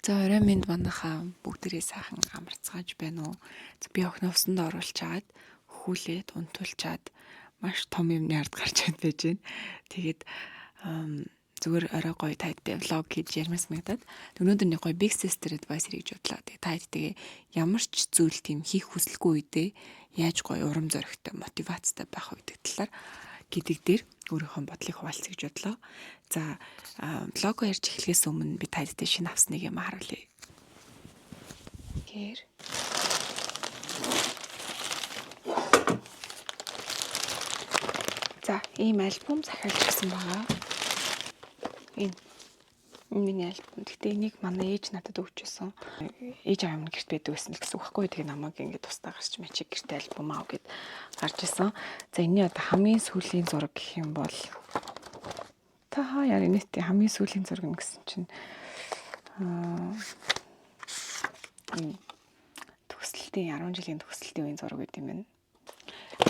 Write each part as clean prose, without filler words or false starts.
За, орой минь, манайхаа бүгдээрээ сайхан амарцгааж байна уу? За, би охиноо усанд оруулчаад, хөхүүлээд, унтуулчаад маш том юмны ард гарчаад байж байна. Тэгээд зүгээр орой гоё тайдтай vlog хийж ярмаар санагдаад өнөөдөр нэг гоё big sister advice хийж бодлоо. Тэгээ та хэдтэйгээ ямар ч зүйл тийм хийх хүсэлгүй үедээ яаж гоё урам зоригтой, мотивацтай байх вэ гэдэг талаар гэдэг дээр өөрийнхөө бодлыг хуваалцъя гэж бодлоо. За, vlog оо ярьж эхлэхээс өмнө би та хэдтэй шинэ авсан нэг юм харуулъя. Тэгэхээр за, ийм альбом захиалж авсан байгаа. Энэ миний альбом. Гэхдээ энийг манай ээж надад өгч байсан. Ээж аав нь гэрт байдаг байсан л гэсэн үг байхгүй. Тэгээ намайг ингээд тусдаа гарч мачиг гэрте альбом аав гэд гарч исэн. За, энэний одоо хамгийн сүүлийн зураг гэх юм бол та яа нийтээ хамгийн сүүлийн зураг нь гэсэн чинь энэ төгсөлтийн 10 жилийн төгсөлтийн үеийн зураг гэдэг юм байна.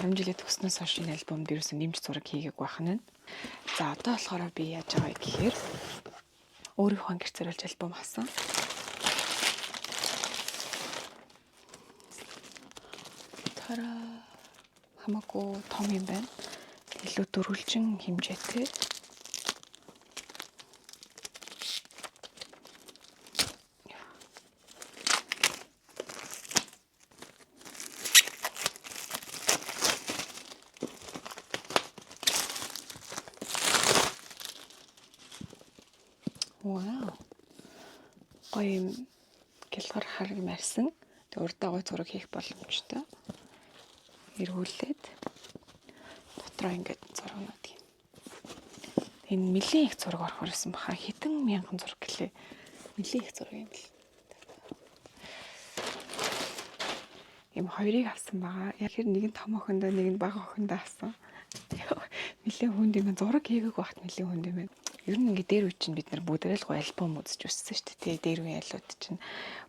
10 жилийн төгснөөс хойш энэ альбомд ерөөсөн нэмж зураг хийгээгүй байх нь. За, одоо болохоор би яаж байгаа вэ гэхээр өөрийнхөө гэрт зориулж альбом авсан. Тара, хамаагүй том юм байна. Илүү дөрвөлжин хэмжээтэй. Вау. Гоё юм гялгар хар юм арьсан. Тэг урдаа гоё зураг хийх боломжтой. Эргүүлээд дотроо ингээд зурагнууд юм. Энэ нэлээд их зураг орохоор исэн баха. Хэдэн мянган зураг гэлээ. Нэлээд их зураг юм л. Ийм хоёрыг авсан байгаа. Яг хэр нэг нь том охиндоо, нэг нь бага охиндоо авсан. Нэлээд хүнд юм. Зураг хийгээг багт нэлээд хүнд юм байна. Ер нь ингээд дээр үе чинь бид нар бүгдээрээ л гоё альбом үзэж өссөн шүү дээ. Дээр үеийн айлууд чинь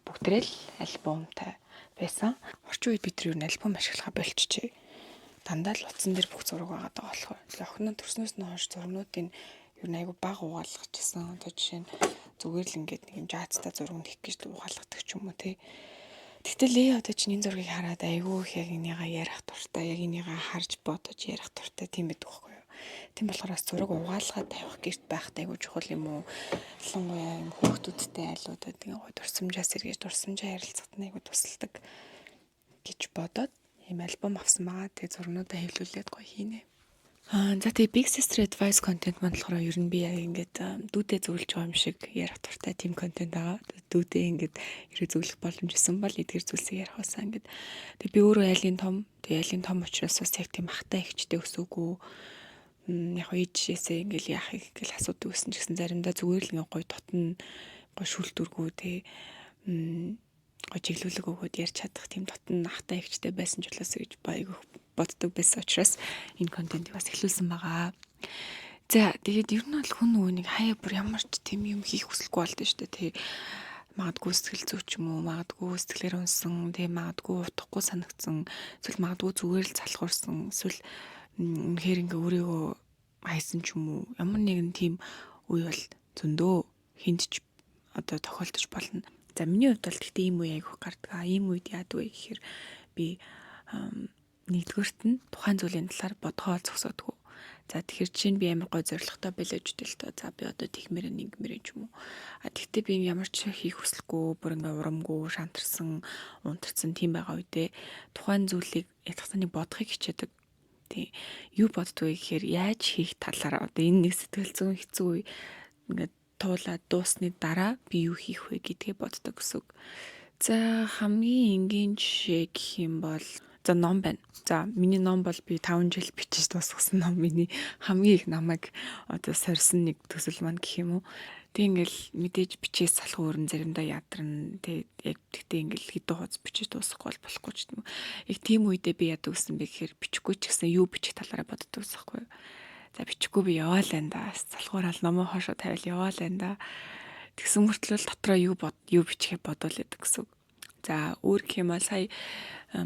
бүгдээрээ л альбомтай байсан. Орчин үед бид нар ер нь альбом ашиглахаа больчихжээ. Дандаа л утсан дээр бүх зураг байгаа даа болохоор. Тэгээ охин нь төрснөөс нь хойш зургнуудын ер нь айгу бага угаалгачихсан. Одоо жишээ нь зүгээр л ингээд нэг юм жаацтай зураг хийх гэж угаалгадаг ч юм уу, те. Тэгтэл одоо чинь энэ зургийг хараад айгүй их яг энийгээ ярих дуртай, яг энийгээ харж бодож ярих дуртай тийм байдаг байхгүй юу? Тийм болохоор бас зураг угаалгаад тавих гэрт байхад айгүй чухал юм уу? Ялангуяа юм хүүхдүүдтэй айлуудад ингээ гоё дурсамжаа сэргээж, дурсамжаа ярилцахад нь айгүй тусалдаг гэж бодоод ийм альбом авсан байгаа. Тэгээ зургнуудаа хэвлүүлээд гоё хийнэ. Аа, за, тэгээ Big Sister Advice content маань болохоор ер нь би яг ингээд дүүдээ зөвлөж байгаа юм шиг ярих дуртай тийм контент байгаа. Дүүдээ ингээд хэрэг зөвлөх боломж исэн бол эдгэр зүйлсийг ярих байсан ингээд. Тэгээ би өөрөө айлын том, тэгээ айлын том учраас бас яг тийм ахтай эгчтэй өсөөгүй. Яг ээжээсээ ингээл яахыг ингээл асуудаг гэсэн ч гэсэн заримдаа зүгээр л ингээд гоё дотн, гоё шүлдүргүү, те, гоё чиглүүлэг өгөөд ярьж чадах тийм дотн ахтай эгчтэй байсан ч болоосоо гэж баяг боддог байсан учраас энэ контентыг бас эхлүүлсэн байгаа. За, тэгээд ер нь бол хүн нөгөө нэг хаяа бүр ямар ч тийм юм хийх хүсэлгүй болдсон шүү дээ. Тэ, магадгүй сэтгэл зүй ч юм уу, магадгүй сэтгэлээр унсан, тэгээ магадгүй утгагүй санагдсан, эсвэл магадгүй зүгээр л залхуурсан, эсвэл үнэхээр ингээ өөрийгөө хайсан ч юм уу. Ямар нэгэн тийм үе бол зөндөө хүнд ч одоо тохиолдож болно. За, миний хувьд бол гэхдээ ийм үе айгүйх гардаг. Ийм үед яадаг вэ гэхээр би нэгдүгээрт нь тухайн зүйлийн талаар бодгоо зогсоодгүй. За, тэгэхээр жишээ нь би амар гой зорилготой байлаа ч үтэл тоо. За, би одоо тэгмээр нэгмээр ч юм уу. А тэгтээ би ямар ч хийх хүсэлгүй, бүр ингээ урамгүй, шантарсан, унтарсан тийм байгаа үедээ тухайн зүйлийг ятгахсаны бодохыг хичээдэг. Тий. Юу боддгоо гэхээр яаж хийх талаар, одоо энэ нэг сэтгэл зүйн хэцүү үе ингээд туулаад дуусны дараа би юу хийх вэ гэдгээ боддог гэсэн үг. За, хамгийн энгийн жишээ гэх юм бол, за, ном байна. За, миний ном бол би 5 жил бичиж дуусгасан ном, миний хамгийн их намайг одоо сорьсон нэг төсөл маань гэх юм уу. Тэг ингээл мэдээж бичээс салах өрн заримдаа ядарна. Тэг яг тэгтээ ингээл хэдэн хуудас бичиж дуусгахгүй бол болохгүй ч юм уу. Яг тийм үедээ би яадаг гэсэн бэ гэхээр бичихгүй ч гэсэн юу бичих талаараа боддог гэсэн байхгүй юу. За, бичихгүй би яваал энэ да. Залхуураал номоо хоошоо тавиал яваал энэ да. Тэгсэн мөртлөө дотроо юу бод юу бичихээ бодоол байдаг гэсэн үг. За, өөр гэх юм бол сая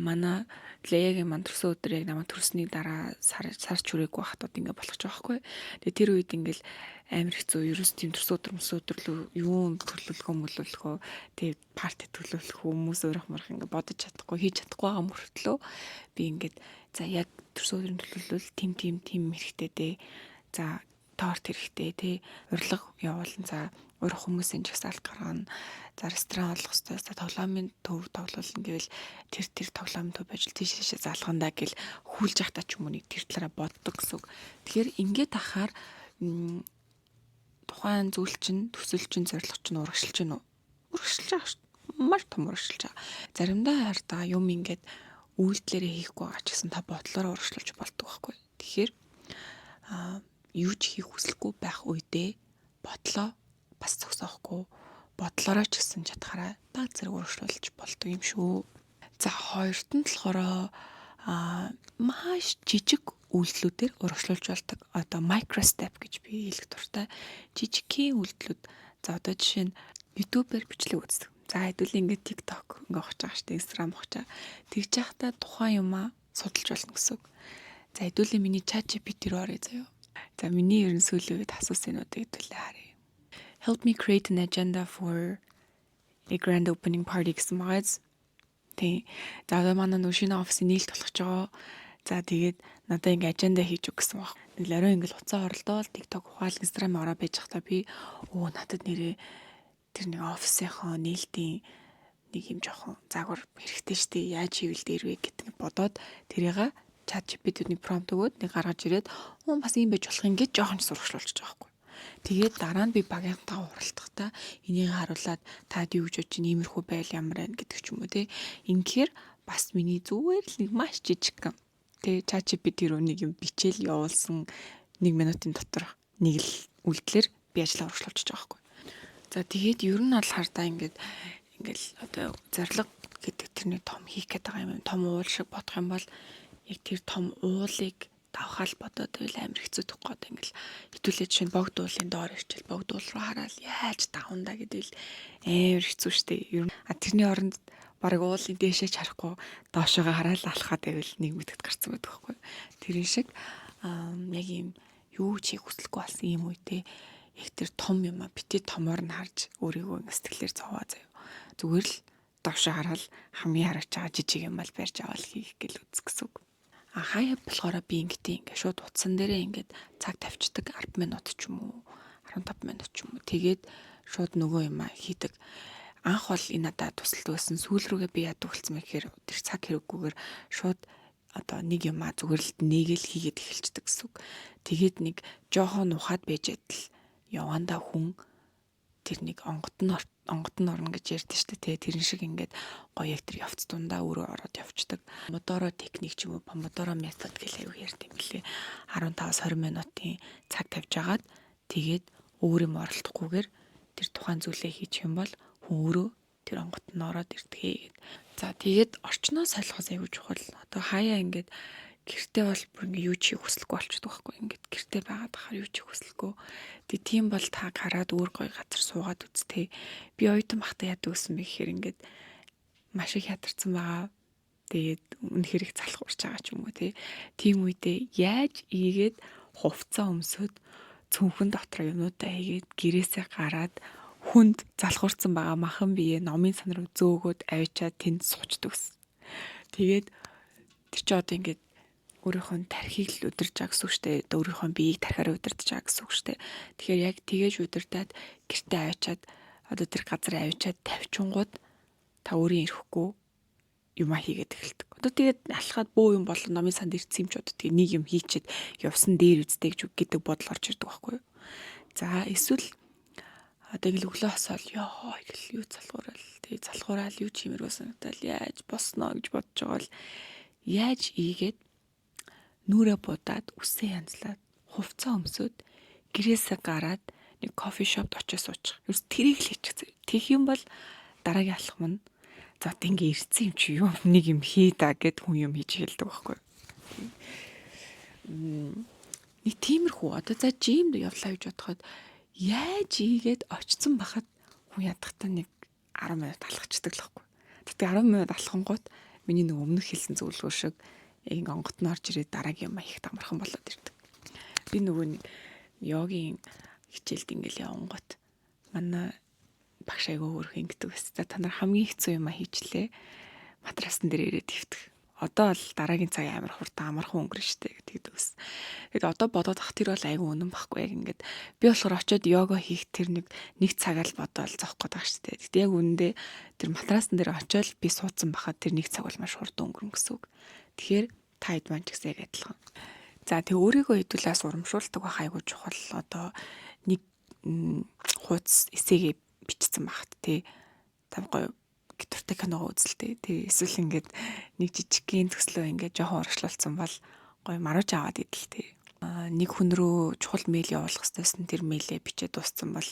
манай Леягийн манд төрсөн өдөр яг намайг төрсний дараа сар сар чүрээгүй байхад одоо ингээ болох ч байгаа байхгүй. Тэгээ тэр үед ингээл амар хэцүү, ерөөс тийм төрсөн өдөр мөсөн өдөрлөө юу төлөвлөгөө мөлөвлөхөө, тэгээ party төлөвлөх, хүмүүс өөрөх мөрөх ингээ бодож чадахгүй, хийж чадахгүй байгаа мөртлөө би ингээд за, яг төрсөн өдрийн төлөвлөл тим тим тим хэрэгтэй дээ. За, торт хэрэгтэй тий, урилга явуулна, за, урих хүмүүсийн жагсаалт гаргана. За, ресторан олох хэрэгтэй. За, тоглоомын төв тоглуулна гэвэл тэр тэр тоглоомын төв байж тийш тийшээ залгандаа гэл хүлж явахдаа ч юм уу нэг тэр талаараа боддог гэсэн үг. Тэгэхээр ингээд ахаар тухайн зүйл чинь, төсөл чинь, зорилго чинь урагшилж гинүү? Урагшилж байгаа шүү. Маш том урагшилж байгаа. Заримдаа хардаа юм ингээд үйлдэлээрээ хийхгүй байгаа ч гэсэн та бодлороо урагшлуулж болдог байхгүй. Тэгэхээр юу ч хийх хүсэлгүй байх үедээ бодлоо бас зогсоохгүй, бодлороо ч гэсэн чадхаараа баг зэрэг урагшлуулж болдог юм шүү. За, хоёрт нь болохоор маш жижиг үйлдэлүүдээр урагшлуулж болдог. Одоо micro step гэж би хэлэх дуртай. Жижигхэн үйлдэлүүд. За, одоо жишээ нь YouTube-ээр бичлэг үздэг. За, хэдүүлээ ингээд TikTok ингээ ухаж байгаа шүү дээ. Instagram ухаж байгаа. Тэгж байхдаа тухайн юмаа судалж болно гэсэн үг. За, хэдүүлээ миний ChatGPT рүү оръё заяа. За, миний ер нь сүүлийн үед асуусан юмнуудыг хэдүүлээ харъя. "Help me create an agenda for a grand opening party" гэсэн байгаа. Тий. За, одоо манай нөө шинэ офисын нийлт болох ч байгаа. За, тэгээд надад ингээ agenda хийж өг гэсэн баг. Нэг л орой ингээл утсаа оролдоол TikTok ухаал, Instagram ороо байж байхдаа би өө надад нэрээ тэр нэг офисынхоо нээлтийн нэг юм жоохон загвар хэрэгтэй штэ, яаж хийвэл дээр вэ гэдэг бодоод тэрийг ChatGPT-ний prompt өгөөд нэг гаргаж ирээд оо, бас ийм байж болох юм гэж жоохон ч сургуулж байгаа байхгүй. Тэгээд дараа нь би багийнхантайгаа хуралдахдаа энийг харуулад таад юу гэж бодож чинь, иймэрхүү байл ямар байна гэдэг ч юм уу те. Ингэхээр бас миний зүгээр л нэг маш жижигхэн те ChatGPT рүү нэг юм бичээл явуулсан 1 минутын дотор нэг л үйлдэлээр би ажлаа урагшлуулчих байгаа байхгүй. За, тэгээд ер нь бол хардаа ингээд ингээл одоо зорилго гэдэг тэрний том хийх гээд байгаа юм, том уул шиг бодох юм бол яг тэр том уулыг давхаал бодоод байвал амар хэцүү тахгүй. Одоо ингээл хитүүлээ жишээ нь богд уулын доор ирчэл богд уул руу хараад яаж давхандаа гэдвэл амар хэцүү шттэ. Ер нь а тэрний оронд бараг уулын дээшээ ч харахгүй доошоогоо хараад алхаад байвал нэг мэдэгт гарцсан байдаг байхгүй. Тэрэн шиг яг ийм юу ч хийх хүсэлгүй болсон ийм үедээ яг тэр том юм а бити томоор нь харж өөрийгөө ингэ сэтгэлээр зовоо заяа. Зүгээр л доошоо хараад хамгийн харагч байгаа жижиг юм бол барьж аваад хийх гэл үзэх гэсэн үг. А хаяа болохоор би ингэтээ ингээ шууд утсан дээрээ ингээд цаг тавьчихдаг, 10 минут ч юм уу, 15 минут ч юм уу. Тэгээд шууд нөгөө юм а хийдэг. Анх бол энэ надад тусалдаг байсан. Сүүл рүүгээ би яадаг болсон бэ гэхээр тэр цаг хэрэггүйгээр шууд одоо нэг юм а зүгээр л нэгээл хийгээд эхэлчихдэг гэсэн үг. Тэгээд нэг жоохон ухаад байж адил явандаа хүн тэр нэг онгот нь орно гэж ярьдэн шүү дээ. Тэрэн шиг ингээд гоё яг тэр явц дундаа өөрөө ороод явцдаг. Помодоро техник ч юм уу, Помодоро метод гэл аяг ярьд юм лээ. 15-аас 20 минутын цаг тавьж агаад тэгээд өөр юм оролдохгүйгээр тэр тухайн зүйлээ хийчих юм бол хүн өөрөө тэр онгот нь ороод ирдэг гэд. За, тэгээд орчноо солихоос аягүй чухал. Одоо хаяа ингээд гэртээ бол бүр ингээ юу ч хийх хүсэлгүй болчихдог байхгүй. Ингээд гэртээ байгаад ахаар юу ч хийх хүсэлгүй. Тэгээ тийм бол та гараад өөр гоё газар суугаад үз тэ. Би оюутан байхдаа яадаг гэсэн бэ гэхээр ингээд маш их ядарсан байгаа. Тэгээд үнэхээр их залхуурч байгаа ч юм уу те. Тийм үедээ яаж ийгээд хувцас өмсөд, цүнхэн дотор юмнуудаа хийгээд, гэрээсээ гараад, хүнд залхуурсан байгаа махан бие номын сан руу зөөгөөд авчиад тэнд суучдаг гэсэн. Тэгээд тэр чи одоо ингээд өөрийнхөө тархийг л удирж байгаа гэсэн үг шүү дээ. Өөрийнхөө биеийг тархиараа удирдах байгаа гэсэн үг шүү дээ. Тэгэхээр яг тэгэж удирдаад гэртээ авчиад, одоо тэр газар авчиад тавьчингууд та өөрийн ирэхгүй юмаа хийгээд эхэлдэг. Одоо тэгээд алхаад бөө юм болон номын санд ирсэн юм ч одоо тэгээ нэг юм хийчихэд явсан дээр үсттэй гэж гэдэг бодол орж ирдэг байхгүй юу. За, эсвэл одоо ингээл өглөө хосоол ёо гэл юу залхуурал, тэгээ залхуураал юу ч юмэргүй санагдал, яаж босноо гэж бодож байгаа бол яаж ийгээд нүрээ будаад, үсээ янзлаад, хувцас өмсөөд, гэрээсээ гараад нэг coffee shop д очиж суучих. Ерөөс тэрийг л хийчих зэ. Тэгэх юм бол дараагийн алхам нь за одоо ингээ ирсэн юм чи юм нэг юм хий да гэд хүн юм хийж эхэлдэг байхгүй. Нэг тиймэрхүү одоо за gym д явлаа гэж бодоход яаж ийгээд очсон бахад хүн ядахтаа нэг 10 минут алхацдаг л байхгүй. Тэгээ 10 минут алхангуут миний нэг өмнөх хэлсэн зөвлөгөө шиг ингээ онгот нь орж ирээд дараагийн юм их амархан болоод ирдэг. Би нөгөө нэг йогийн хичээлд ингээл явангуут манай багш айгүй өөрхөн ингэдэг байсан. За, та нар хамгийн хэцүү юм а хийчлээ. Матрасан дээр ирээд хэвтэх. Одоо бол дараагийн цаг амар хурдан амархан өнгөрнө штэ гэдэг дүүс. Тэгэд одоо бодоод ах, тэр бол айгүй үнэн байхгүй, яг ингээд би болохоор очиод йога хийх тэр нэг нэг цагаал бодоол зовх гээд байгаа штэ. Тэгтээ яг үнэндээ тэр матрасан дээр очиод би суудсан бахад тэр нэг цаг бол маш хурдан өнгөрнө гэсэн үг. Тэгэхээр та хэд маань ч гэсэн яг адилхан. За, тэг өөрийгөө хэдүүлээс урамшуулдаг байх айгүй чухал. Одоо нэг хуудас эсээгээ бичсэн багт тий та гоё дуртай киногоо үзэлтэй. Тэг эсвэл ингээд нэг жижигхэн төслөө ингээд жоохон урагшлуулсан бол гоё марууж аваад идэлтэй. Нэг хүн рүү чухал мэйл явуулах хэрэгтэйсэн, тэр мэйлээ бичээд дууссан бол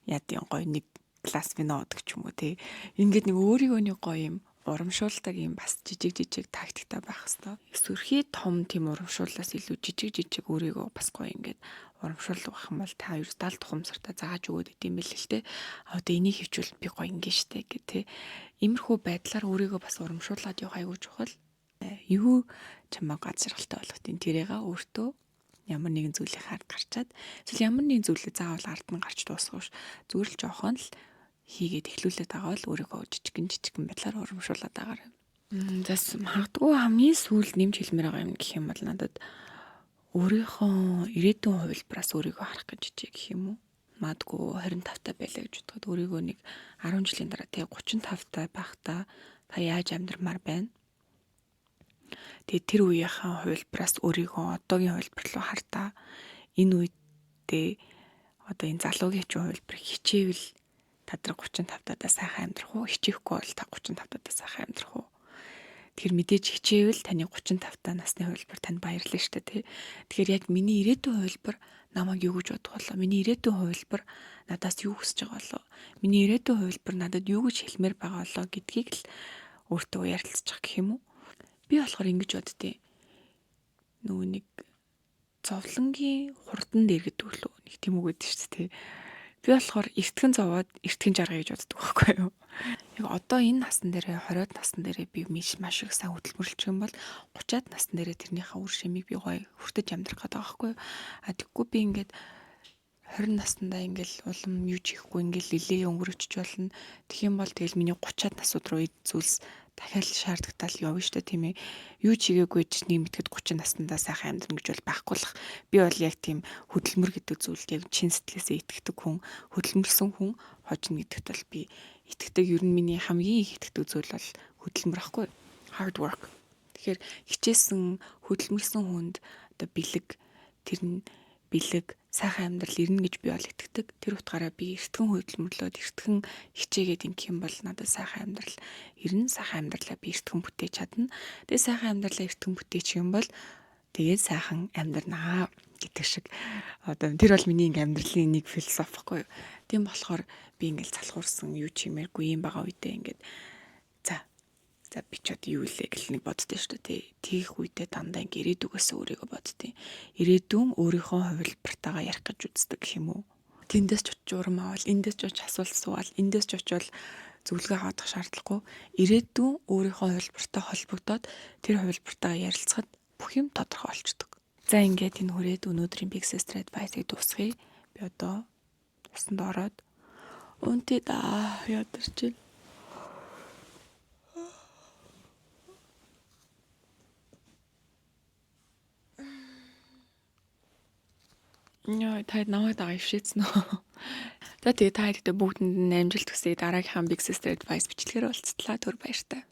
яадын гоё нэг глас вино уудаг ч юм уу тий. Ингээд нэг өөрийгөө нэг гоё юм урамшуулдаг юм бас жижиг жижиг тактиктай байх хэвээр. Сүрхий том тийм урамшууллаас илүү жижиг жижиг өөрийгөө бас гоё ингээд урамшуулах юм бол та ерөөс дал тухамсартай зааж өгөөд идэм байл л те. А одоо энийг хийчихвэл би гоё ингэ штэ гэх те. Иймэрхүү байдлаар өөрийгөө бас урамшуулад явах аягүй чухал. Юу чамайг гад жаргалтай болгох тийм тэрээгээ өөртөө ямар нэгэн зүйлийн ард гарчаад, эсвэл ямар нэгэн зүйлээ заавал ард нь гарч дуусгах ш. Зүгээр л жоохон л хийгээд эхлүүлээд байгаа бол өөрийгөө жижигэн жижигэн байдлаар урамшуулад байгаарай. За, магадгүй хамгийн сүүлд нэмж хэлмээр байгаа юм гэх юм бол надад өөрийнхөө ирээдүйн хувилбараас өөрийгөө харах гэж хичээ гэх юм уу? Магадгүй 25 та байлаа гэж бодоход өөрийгөө нэг 10 жилийн дараа тэг 35 та байхдаа та яаж амьдрмаар байна? Тэгээ тэр үеийнхээ хувилбараас өөрийгөө одоогийн хувилбар руу хардаа, энэ үедээ одоо энэ залуугийн чинь хувилбар хичээвэл та нар 35 тадаа сайхан амьдрах уу? Хичээхгүй бол та 35 тадаа сайхан амьдрах уу? Тэгэхээр мэдээж хичээвэл таны 35 та насны хувилбар танд баярлна шүү дээ, тий. Тэгэхээр яг миний ирээдүйн хувилбар намайг юу гэж бодох болоо? Миний ирээдүйн хувилбар надаас юу хүсэж байгаа болоо? Миний ирээдүйн хувилбар надад юу гэж хэлмээр байгаа болоо гэдгийг л өөртөө ярилцчих гэх юм уу? Би болохоор ингэж боддیں۔ Нөгөө нэг зовлонгийн хурдан дээр гэдэг лөө нэг тийм үг өгдөө шүү дээ. Би болохоор эртгэн зовоод эртгэн жаргая гэж боддог байхгүй юу? Яг одоо энэ насн дээрээ, 20-од насн дээрээ би маш их сайн хөдөлмөрлчих юм бол 30-аад насн дээрээ тэрнийхээ үр шимийг би гоё хүртэж амьдрах гэдэг байгаа байхгүй юу? А тэггүй би ингээд 20 наснда ингээл улам юу ч хийхгүй ингээл лилээ өнгөрөчч болно. Тэгэх юм бол тэгэл миний 30-аад насууд руу зүйлс дахиад шаардлагатай явна шүү дээ, тийм ээ. Юу ч хийгээгүй ч нэг мэтгэд 30 наснда сайхан амьдрна гэж бол байхгүй л. Би бол яг тийм хөдөлмөр гэдэг зүйлд яг чин сэтгэлээсээ итгэдэг хүн, хөдөлмөрлсөн хүн хожно гэдэгт бол би итгэдэг. Ер нь миний хамгийн их итгэдэг зүйл бол хөдөлмөр ахгүй. Hard work. Тэгэхээр хичээсэн, хөдөлмөрлсөн хүнд одоо бэлэг, тэр нь бэлэг, сайхан амьдрал ирнэ гэж би бол итгэдэг. Тэр утгаараа би эртгэн хөдөлмөрлөөд, эртгэн хичээгээд ингэх юм бол надад сайхан амьдрал ирнэ. Сайхан амьдралаа би эртгэн бүтээж чадна. Тэгээ сайхан амьдралаа эртгэн бүтээчих юм бол тэгээд сайхан амьдрнаа гэдэг шиг. Одоо тэр бол миний ингээм амьдралын нэг философи байхгүй юу. Тийм болохоор би ингээл залхуурсан юу ч юмэргүй юм байгаа үедээ ингээд за за би ч одоо юу илээ гэл нэг боддоо шүү дээ. Тийх үедээ дандаа ингээ ирээдүгөөс өөрийгөө боддیں۔ Ирээдүйн өөрийнхөө хувилбартайгаа ярих гэж үздэг гэх юм уу. Тэндээс ч очиж урам авал, эндээс ч очиж асуулт асуувал, эндээс ч очивол зөвлөгөө авах шаардлагагүй. Ирээдүйн өөрийнхөө хувилбартай холбогдоод тэр хувилбартайгаа ярилцахад бүх юм тодорхой болчдөг. За, ингээд энэ хүрээд өнөөдрийн Big Sister Advice-ыг дуусгая. Би одоо усанд ороод унтъя да, ядарч байна. Яа, та намайг дагаа ившээсэн үү? За, тэгээ та хэдтэй бүгдэнд нь амжилт хүсье. Дараагийнхаа Big Sister Advice бичлэгээр уулзтлаа. Түр баяртай.